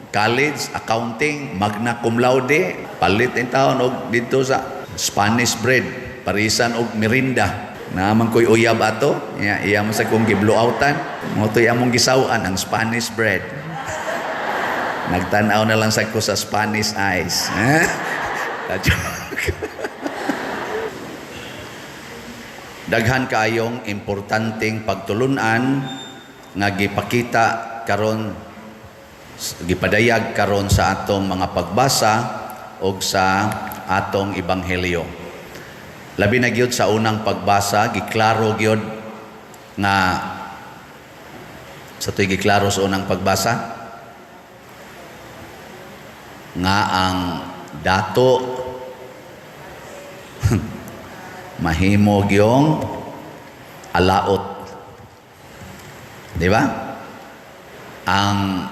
college, accounting, magna cum laude, palit in taon og didto sa Spanish bread, parisan og merinda. Naman ko'y uyab ato, iya, iya mo sa kong gibluautan, mo to'y among gisawan ang Spanish bread. Nagtanaw na lang sa ko sa Spanish eyes. Joke. Daghan kaayong importanteng pagtulunan nga gipakita karon, gipadayag karon sa atong mga pagbasa og sa atong ebanghelyo. Labi na gyud sa unang pagbasa, giklaro gyud nga sa to'y giklaro sa unang pagbasa nga ang dato mahimo gyong alaot. Di ba? Ang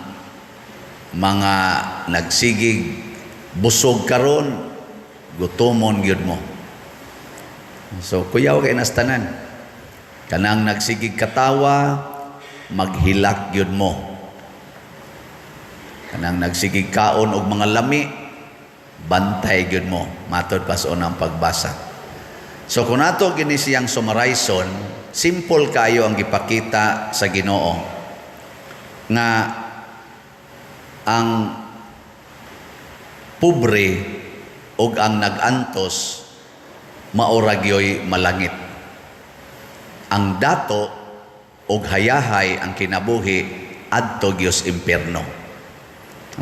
mga nagsigig busog karon, gutomon gyud mo. So kuyaw kay nastanan. Kanang nagsigig katawa, maghilak gyud mo. Kanang nagsigig kaon og mga lami, bantay gyud mo. Matod pa sa unang pagbasa. So kung ato gini siyang summarizon, simple kayo ang gipakita sa Ginoo nga ang pobre ug ang nag-antos maura gyoy malangit. Ang dato ug hayahay ang kinabuhi adto gyud impierno.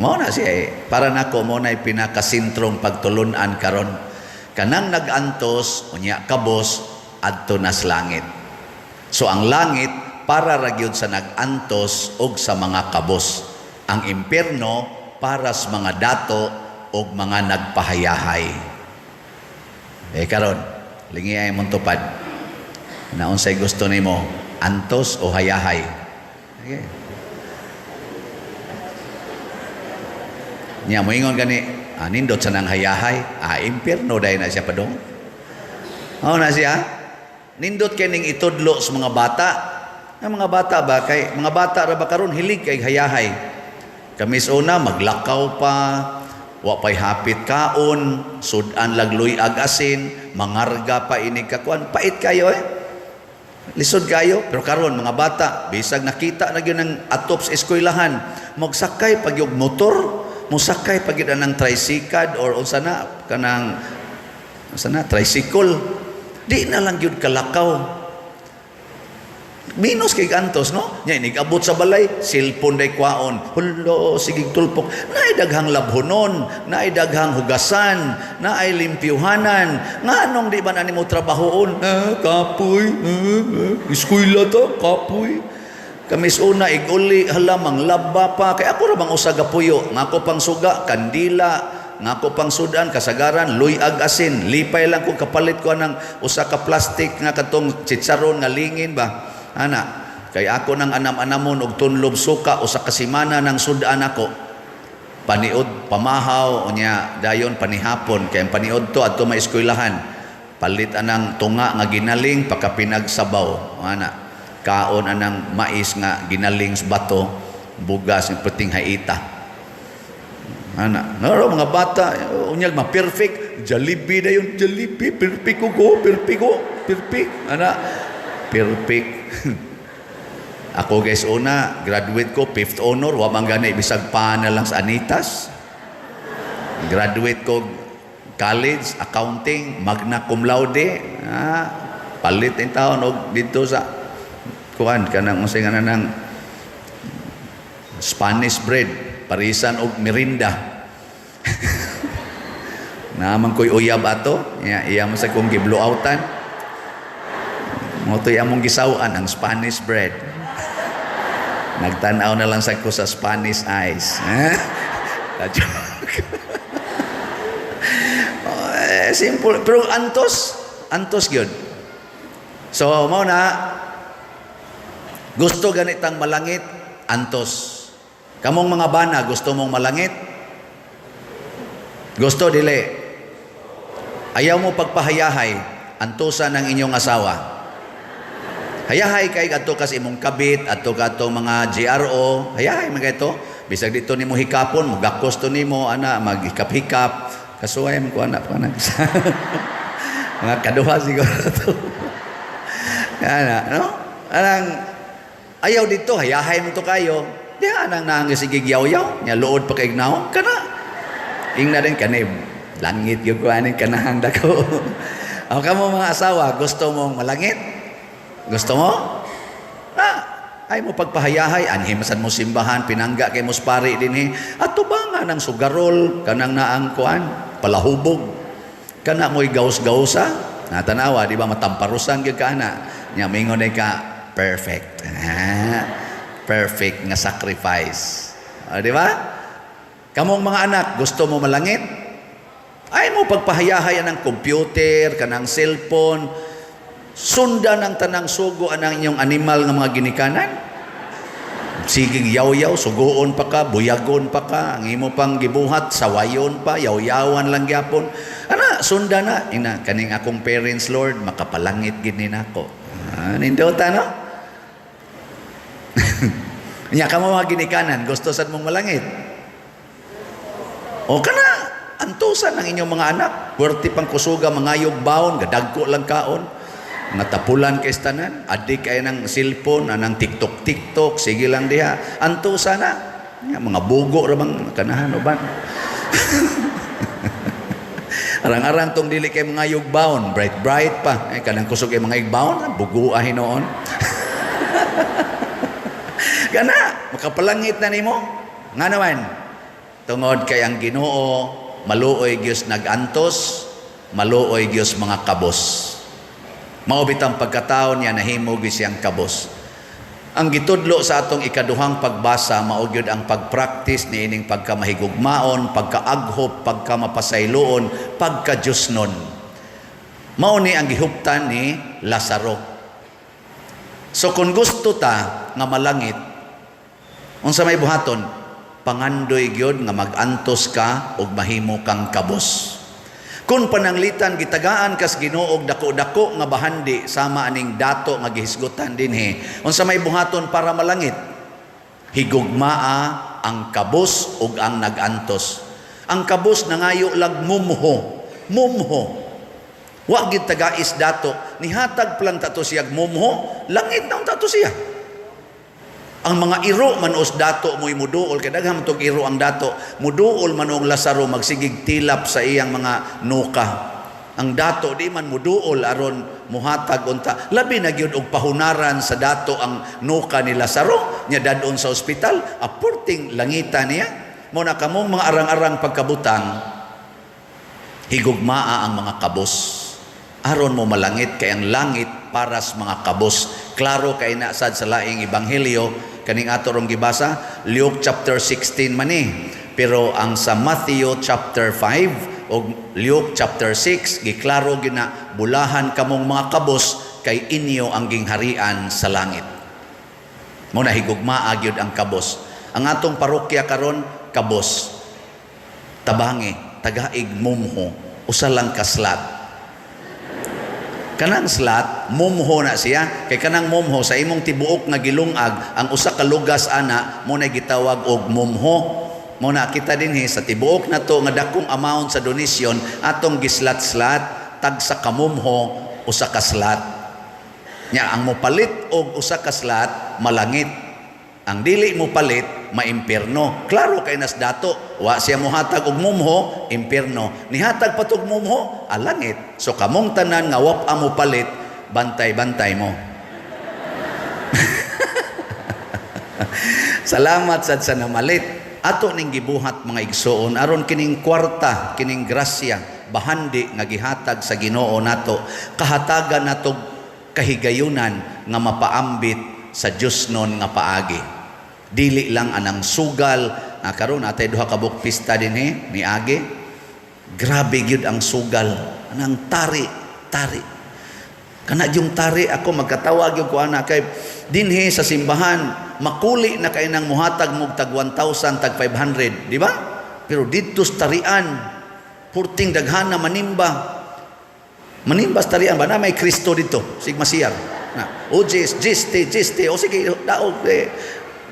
Mao na siya eh. Para nako mo na pinakasentrong pagtulunan karon. Kanang nag-antos unya kabos adto nas langit. So ang langit para ra gyud sa nag-antos og sa mga kabos. Ang impierno para sa mga dato og mga nagpahayahay. Eh karon, lingi ay mong tupad. Naunsay gusto nimo, antos o hayahay? Okay. Nya moingon gani, nindot sa nang hayahay, impierno dahil na siya padong. Oh na siya. Nindot kay ning itudlo sa mga bata. Ang mga bata ba kay mga bata ra ba karon hilig kay hayahay. Kami sa una maglakaw pa, wa pay hapit kaon, sudan lagluy ag asin, mangarga pa inig kakuan, pait kayo eh. Lisod kayo, pero karon mga bata, bisag nakita na gyud ang atop sa eskwelahan, magsakay pag yung motor, musakay pag yun ang tricycle or unsa na kanang unsa na tricycle, di na lang gyud kalakaw. Minus kay antos, no? Nya inig-abot sa balay, cellphone day kwaon. Hulo, sige tulpok. Naay daghang labhonon, naay daghang hugasan, naay limpyuhanan. Nga anong di ba na nimo trabahoon? Kapoy, eskwela to, kapoy. Kami sa una, iguli, hala, manglaba pa. Kay ako ra bang usa gapuyo? Nga ko pang suga, kandila, nga ko pang sudan, kasagaran, luyag asin. Lipay lang ko kapalit ko ng usa ka plastic nga katong chicharon nga lingin ba? Ana, kay ako nang anam-anamon og tunlob suka usa ka semana nang sudan ako. Paniud pamahaw unya dayon panihapon kay ang paniud to adto may eskwelahan. Palit anang tunga nga ginaling pagkapinagsabaw. Ana, kaon anang mais nga ginaling sa bato, bugas ng puting haita. Ana, ngaro mga bata unyag ma-perfect, Jollibee dayon, Jollibee, perfect ko, perfect ko, perfect. Ana, perfect. Ako guys una, graduate ko, fifth honor, wa man gani bisag pa na lang sa Anitas. Graduate ko college, accounting, magna cum laude. Palit in taon og didto sa kuan kanang unsay nga nang Spanish bread, parisan og merinda. Naman ko'y uyab ato, iya, iya mo sa kong gibluautan. Mo to'y among gisawan ang Spanish bread. Nagtanaw na lang sa ko sa Spanish eyes. Joke. Oh, eh, simple. Pero antos, antos gyud. So, mao na, gusto ganitang malangit, antos. Kamong mga bana, gusto mong malangit? Gusto, dili. Ayaw mo pagpahayahay, antusan ng inyong asawa. Hayahay kay adto kas imong kabit, adto ka atong mga GRO, hayahay man kay to. Bisag dito nimo hikapon, mugakos to nimo ana, maghikap-hikap. Kasuway man ko ana pa na. Mga kaduha siguro to. Ana, no? Anang ayaw dito, hayahay mo to kayo. Diha anang naang sige yaw-yaw, nya luod pa kay naong kana. Ingna din kani langit gyud ko aning kanahang dako. O kamo mga asawa, gusto mong malangit? Gusto mo? Ah, ay mo pagpahayahay, anhi masan mo simbahan, pinangga kay mo pari dinhi. At tubangan ang sugarol, kanang naang kuan, palahubog. Kana mo'y gaus-gausa, natanawa, di ba, matamparusan gyud ka ana. Nya mingon ka, perfect. Ah, perfect nga sacrifice. Ah, di ba? Kamong mga anak, gusto mo malangit? Ay mo pagpahayahay ang computer, kanang cellphone, sundan ang tanang sugo anang inyong animal nga mga ginikanan. Sigig yaw-yaw, suguon pa ka, buyagon pa ka, ang imo pang gibuhat, sawayon pa, yaw-yawan lang gyapon. Ana, sunda na. Ina, kaning akong parents, Lord, makapalangit gid ni nako. Ah, nindota, no? Nya kamo mga ginikanan, gusto sad mong malangit? O kana, antusan ang inyong mga anak. Puwerte pang kusuga, mangayog baon, gadagko lang kaon. Mga tapulan kay tanan, adik ay ng cellphone, anang TikTok TikTok, sige lang diha. Antusan na. Nga, mga bugo ra bang kanahan o ban. Arang-arang tong dili kay mga baon, bright bright pa. Eh, kanang kusog kay mga igbaon, bugo noon. Kana, makapalangit na nimo. Nga naman, tungod kay ang Ginoo maluoy Dios nag-antos, maluoy Dios mga kabos. Mao bitang pagkatao niya, nahimo gyud siyang kabos. Ang gitudlo sa atong ikaduhang pagbasa mao gyud ang pagpractice niining pagkamahigugmaon, pagkaaghop, pagkamapasayloon, pagka-Diyosnon. Mao ni ang gihuptan ni Lazaro. So kung gusto ta nga malangit, unsa may buhaton? Pangandoy gyud nga mag-antos ka ug mahimo kang kabos. Kung pananglitan gitagaan kas Ginoo og dako-dako nga bahandi sama aning dato nga gihisgutan dinhi, unsa may buhaton para malangit? Higugmaa ang kabos ug ang nag-antos. Ang kabos nangayo lag mumho, mumho. Wa gid tagais dato, nihatag pa lang tato siya mumho, langit na unta to siya. Ang mga iro man os dato mo'y muduol, kay daghan man tog iro ang dato, muduol man og Lazaro magsigig tilap sa iyang mga nuka. Ang dato di man muduol aron muhatag unta. Labi na gyud og pahunaran sa dato ang nuka ni Lazaro, nya dadon sa ospital, aporting langita niya. Mo na kamong mga arang-arang pagkabutang, higugmaa ang mga kabos. Aron mo malangit, kay ang langit para sa mga kabos. Klaro kay na sad sa laing ebanghelyo kaning ato rong gibasa, Luke chapter 16 man ni. Pero ang sa Matthew chapter 5 o Luke chapter 6, giklaro gina, bulahan kamong mga kabos kay inyo ang gingharian sa langit. Mo na higugmaa gyud ang kabos. Ang atong parokya karon kabos. Tabangi, tagaig mumho, usa lang ka slot. Kanang slot, mumho na siya. Kay kanang mumho, sa imong tibuok nga gilungag, ang usa ka lugas ana, mo na gitawag og mumho. Mo na kita dinhi sa tibuok na to nga dakong amount sa donation, atong gislat-slat, tag sa kamumho, usa ka slot. Nya ang mopalit og usa ka slot, malangit. Ang dili mo palit, maimpierno. Klaro kay nas dato, wa siya mohatag og mumho, impierno. Nihatag pa tog mumho, alangit. So kamong tanan nga wa mo palit, bantay-bantay mo. Salamat sad sa namalit. Ato ning gibuhat, mga igsoon, aron kining kwarta, kining grasya, bahandi nga gihatag sa Ginoo nato, kahatagan nato kahigayunan nga mapaambit sa Diyosnon nga paagi. Dili lang anang sugal nga karon atay duha ka buok pista dinhi niagi. Grabe gyud ang sugal, anang tari, tari. Kana yung tari ako magkatawa gyud ko ana kay dinhi sa simbahan makuli na kay nang muhatag mog tag 1,000, tag 500, di ba? Pero didto sa tarian, purting daghan na manimba. Manimba sa tarian ba na may Kristo dito, sig masiyar. Na, o jis, jiste, jiste, o sige, daog, eh,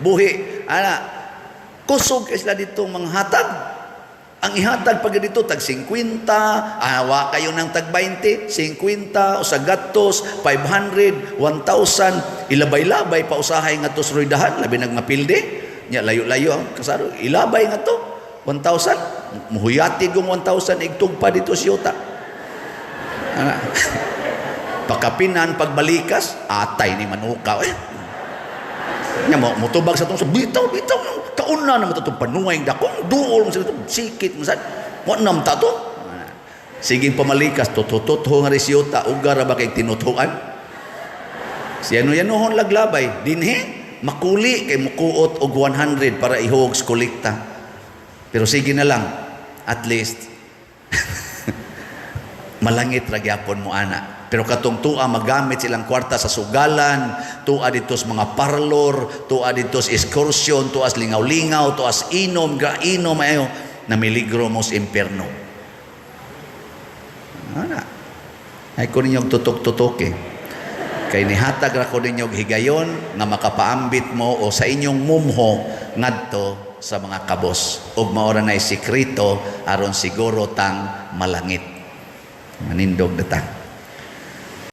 buhi, ana. Kusog kay sila dito mga hatag. Ang ihatag pag dito, tag 50, awa kayo ng tag 20, 50, usa gatos, 500, 1,000, ilabay-labay pa usahay nga to sa ruydahan, labi nagmapilde, nya layo-layo ang kasaro, ilabay nga to, 1,000, muhuyati kong 1,000, igtug pa dito siyuta. Ana. Pakapinan, pagbalikas, atay ni manukaw. Eh. Nya mo mutubag sa tong sa bitaw bitaw kauna na mo itong panuay dakong duol mo sa itong sikit mo sa wa nam ta to. Sige pamalikas, tutututho nga resiyota, ugar ra ba kay tinutuan? Siya no yanuhon laglabay dinhi makuli kay mukuot og 100 para ihog sa kolekta. Pero sige na lang, at least malangit ra gyapon mo ana. Pero katong tua magamit silang kwarta sa sugalan, tua dito sa mga parlor, tua dito sa excursion, tua sa lingaw-lingaw, tua sa inom, gra inom ayo, namiligro mo sa impierno. Ana. Ay ko ninyong tutok-tutok eh. Kay nihatag ra ko ninyong higayon nga makapaambit mo o sa inyong mumho ngadto sa mga kabos. Ug mao ra nay sekreto aron siguro tang malangit. Manindog na ta.